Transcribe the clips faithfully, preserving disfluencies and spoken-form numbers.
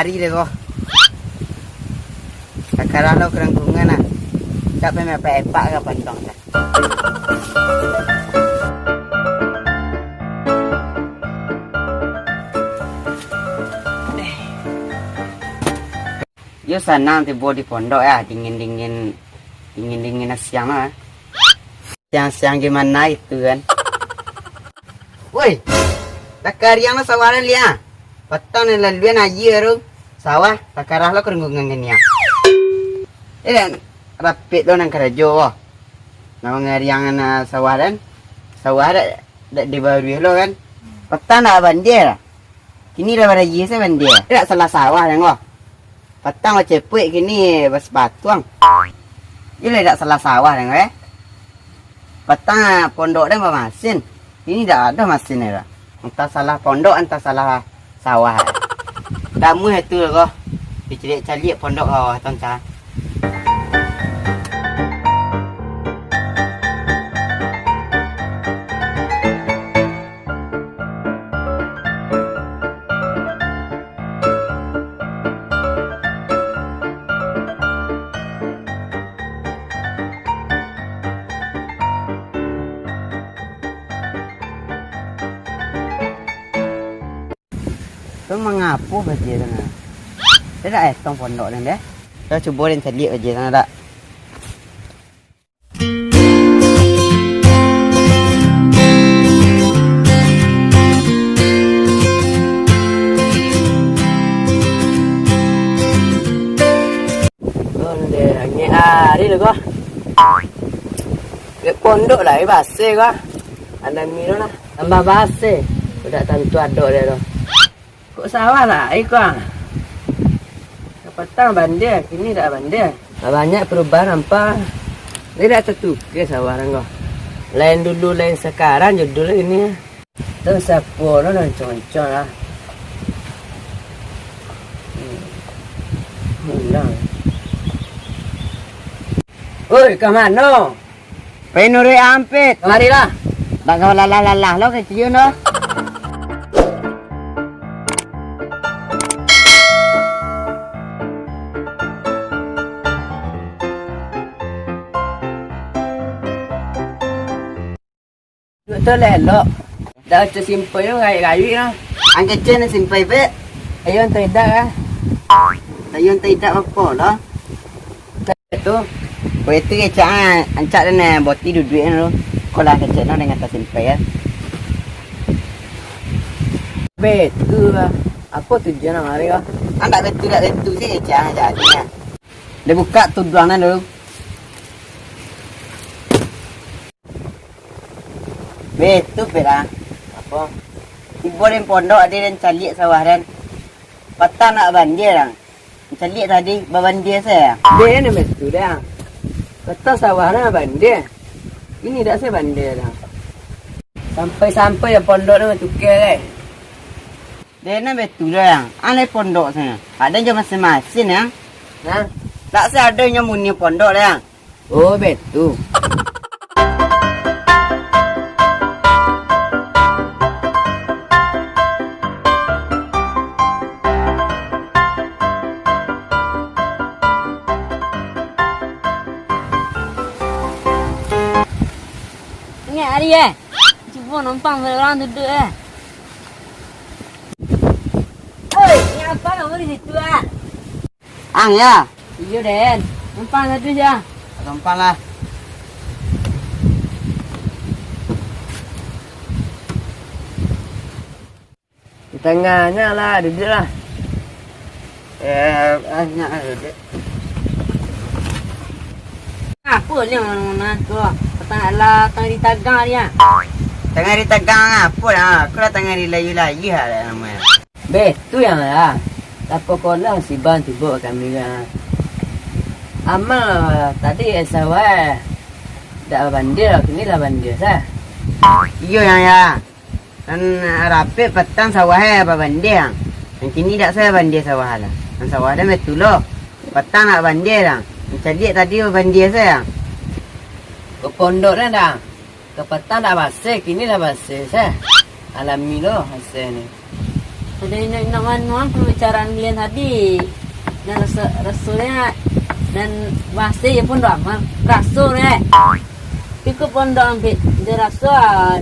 Ari deh ko. Takarah lo kerengkungan ah. Cak pe mapak-epak ka pantuang dah. Yo sanang tibo di pondok ya, dingin-dingin, dingin-dingin siang lah. Siang-siang gimana itu kan? Woi, takariang lo sawah den liak. Patang nan laluan aia tu. Sawah, takarah lo kerenggungan nian. Eh, rapik lo nan karajo ko. Nan mangariang nan sawah den. Sawah dak, dak dibaruih lo kan. Patang dak bandia lah. Kini lah barayie se bandia. Dak salah sawah den ko. Patang bacepuik kini basapatuang. Iyo lah dak salah sawah den ko, eh. Patang pondok den bamasin. Kini dak ado masin dah. Antah salah pondok, antah salah sawah. Damuah itu ko. Dicaliak-caliak pondok ka bawah tu, antah. Tu mangapo bajia tu nah? Dak etong pondok den deh. Dah cubo den caliak bajia tu dak? Onde angin ari lo ko. Dek pondok lai baseh ko. Alami lo lah. Tambah baseh. Udah tantu adok dia tu. Kok sawah lai ko ah? Kapatang bandia, kini dak bandia. Banyak perubahan nampak. Dia dak tatuka sawah rang ko. Lain dulu, lain sakarang, judul ini. Tu sapo lo nan concong lah. Hmm. Pulang. Oi, ka mano? Pai nuruik ampit. Kamarilah. Dak ka lalah-lalah lo kecil no. Duduak tu lah elok. Dak usah simpai tu, gayuik-gayuik lah. Ang kecek nan simpai, Pek. Ayo, antai dak lah. Ayo, antai dak apo lah. Tu. Kue tu kecek ah, ancak dan eh, boti duduak tu. Kau lah kecek no dengan tasimpai ya. Betul lah. Apo tujuan ang ari ko? Andak betul dak betul sih kecek ah, jadi ah. Dia buka tuduang nan dulu. Betu pera. Apo? Tibo den pondok ade den caliak sawah den. Patang nak bandia dang. Caliak tadi babandia se. Den nan betu dang. Patang sawah den bandia. Ini dak se bandia dang. Sampai-sampai den pondok tu tukar lai. Den nan betu dang. Alai pondok se. Ado jo masin-masin dang. Nah, dak se ado nyo muni pondok dang. Oh, betu. Ingat hari eh. Cubo numpang barang duduak eh. Oi, ngapa kamu di situ ah? Ang ya? Iyo den. Numpang satu ja. Numpang lah. Di tangahnyo lah, duduak lah. Eh, banyak lah duduak. Apo ni mano-mano tu? Patang lah, tangah di tagang dia. Tangah di tagang apo lah? Aku lah tangah di layu-layu lah namonyo. Beh, tu yang lah. Tapakolah musibah tibo ka kami kan. Amal tadi esau eh. Dak bandia, kini lah bandia sah. Iyo yang ya. Nan rapek patang sawah eh babandia. Nan kini dak sah bandia sawah lah. Nan sawah dah betulo. Patang nak bandia lah. Nan caliak tadi babandia sah. Ke pondok dah dah. Kapatang dak baseh, kini lah baseh seh. Alami lo haseh ni. Ado inok-inok manuang pambicaraan kalian tadi. Dan raso, raso deh, dan bahasa je pondok Amal. Raso deh. Iko pondok Ampek, dia raso, ah,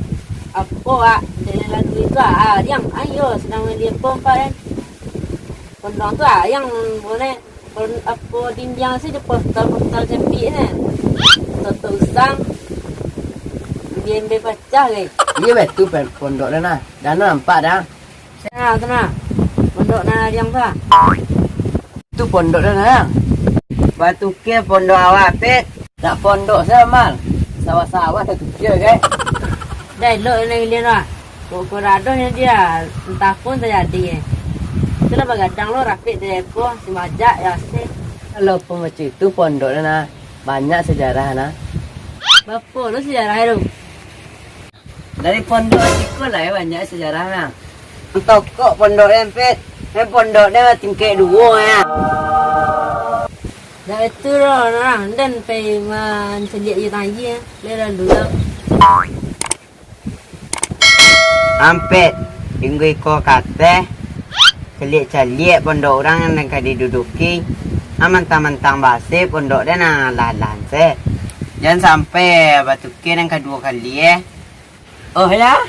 apo, ah, dia lalu itu, ah, yang, ayo, sedang dia pompa, kan. Pondok tu, ah, yang boleh, pon-, apo, dindiang sih, di portal-portal capik, kan. Toto usang, biembe pacah, kan. Iyo, betul, pen-, pondok dah, nah. Dah nampak, dah. Nah, tu nah. Pondok nan aliang tu ah. Tu pondok dah nah. Batukia pondok awak, Pet. Nak pondok sajo, Mal. Sawah-sawah dah tukia, kan? Dah elok nan ilian tu ah. Kok kok radoh nyo dia, entah pun tajadi, eh. Itulah bagadang lo rapik dari eko, si majak, ya, si. Kalau pun macam itu pondok dah nah. Banyak sejarah nah. Bapo lo sejarah tu? Dari pondok siko lah, eh, banyak sejarah nah. Tokok pondok dempet, eh, pondok dia tingkek duo ya. Dah itu lo, nah, den pai mancaliak je tanji, eh. Dia lalu lah. Ampek, minggu iko kateh, caliak-caliak pondok urang nan ka diduduki, ah, mantang-mantang basi pondok den nan lah-lah se. Jan sampai batukia nan kaduo kali, eh. Oh, ya?